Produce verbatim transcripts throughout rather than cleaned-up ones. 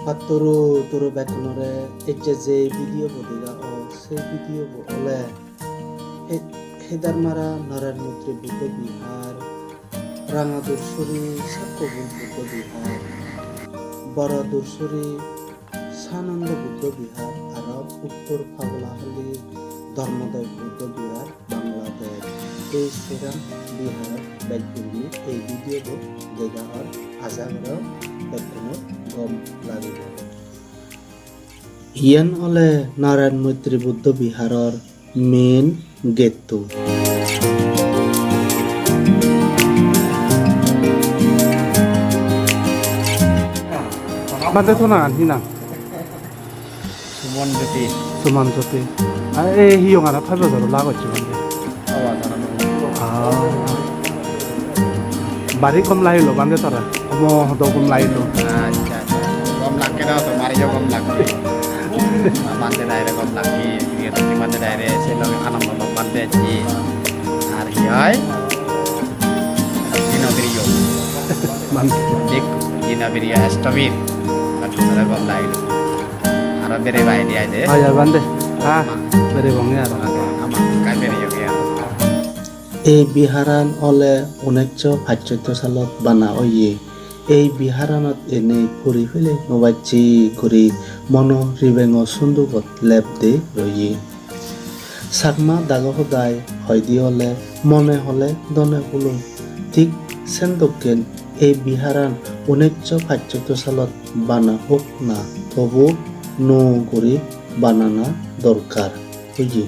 Patturu turu bekkunore. Ecche je video bo dega or, se video bo ole He-, Hedarmara Narayan Moitri Buddho Vihar, Ranga Dursuri Sakkogul Buddho Vihar, Boro Dursuri Sananda Buddho Vihar, aro Uttor Pagolahalli Dharmodoy Buddho Vihar, Bangladesh. Ei seran Bihar bej gurinei ei video bo dega or, aja gorong bekkuno gom lagibo. Iyen ole Narayan Moitri Buddho Viharor main gate-to. Bhante, to nangan hi nang? Suman Jyoti. Suman Jyoti. Ah, ei hiyonganot hoi bojor ola gocche bhante? Awa, jana nw. Ah. Bari gom lagilo bhante tara? Omo hodo gom lagilo? Accha, accha. Gom lakke do, tomar yo gom lakke. Bhante daire gom lakke. Iye to bhante daire, se loge Anando lok bhante ecche. Ar hi hoi? Dinopriyo. Bhante. Dik, Dinopriyo Astomir. Bhante tara gom lagilo. Aro bere bai de ai de. Oi, oi, bhante. Ah, bere bonge aro. Ama, ama, kai bere yoge aro. Ei biharan ole unesso pachsotto salot bana oye. Ei biharanot enei puri pele no bacche guri mono ribengo sundugot lep de roye. Chakma dago hodai hoide ole mone hole done huloi. Thik sen dokken ei biharan unesso pachsotto salot bana ok na, tobu nuo guri banana dorkar oye.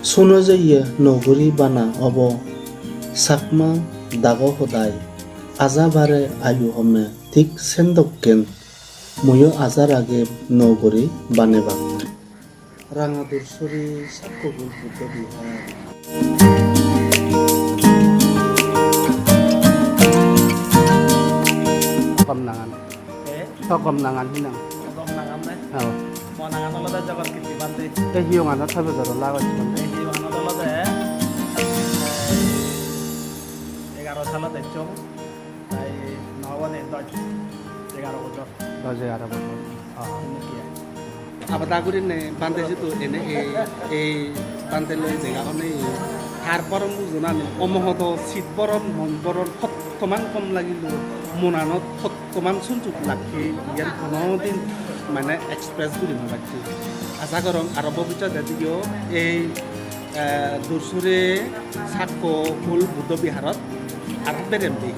Suno jeye nuo guri bana obo Chakma dago hodai. Aja bare ayu home thik sen dokken muiyo aja ragem nuo guri banebak. Ranga Dursuri Sakkogul Buddho Vihar. Gom nangan. Eh? To gom nangan hi nang? Gom nangan ne? Oh. Mo nangan olode Jagat Kirti Bhante. Ei hiyonganot hoi bojor ola gocche bhante? Ei hiyonganot olode, eh, egaro salot ecchong. Tai no obo ne, dosh, egaro bojor. Dosh egaro bojor. Ah. Abada gurinei bhante jidu ene ei, ei bhante loi dega onei tar borom bujonani, omohodo sit borom, mon borom, hottoman gom lagilo, monanot hottoman sunjuk lakke, iyan honodin mane express guri no pacche. Aja gorong aro bobissote diyo ei, eh, Dursuri Sakkogul Buddho Viharot aro berem de.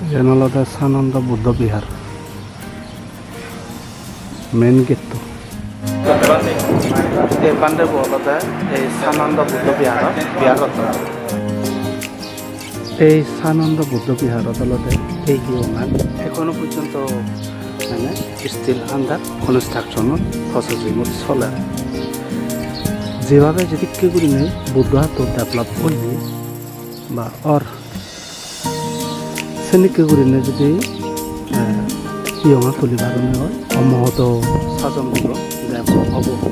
Iyen olode Sananda Buddha Vihar. Main gate-to. Ei bhante bo olode ei Sananda Buddha Vihar, Viharot. Ei Sananda Buddha Viharot olode ei hiyongan ekhono porjonto mane still under construction-ot, processing-ot soler. Jebhabe jedikke gurinei Buddho hatto develop oye ba or, senikke gurinei judi, eh, hiyonga tuli parone oi, omohodo sajon guro develop obo.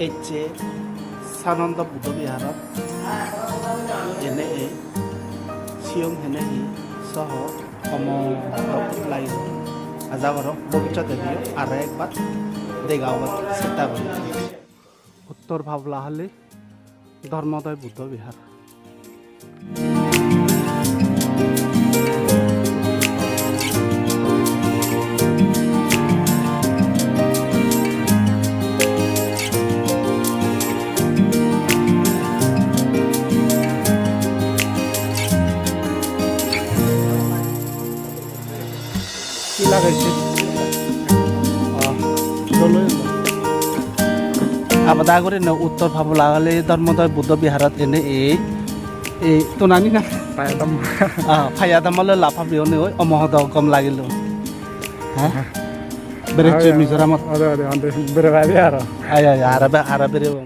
Ecche Sananda Buddha Viharot ene ei siyong hene hi soho omo dok lagilo. Aja gorong bobissote diyo aro ekbar dega obar chesta gori. Uttor Pabolahalli Dharmodoy Buddho Vihar. Hi lagecche? Ah, dol oye do. Habada gurinei Uttor Pabulahali Dharmodoy Buddho Biharot ene ei, ei tunani na? Payadam. Ah, payadam ole la pabi one oi omohodo gom lagilo. Ha? Bereche Mizoramot. Ode, ode, ode, bere bai aro. Ay, ay, ara be, ara bere.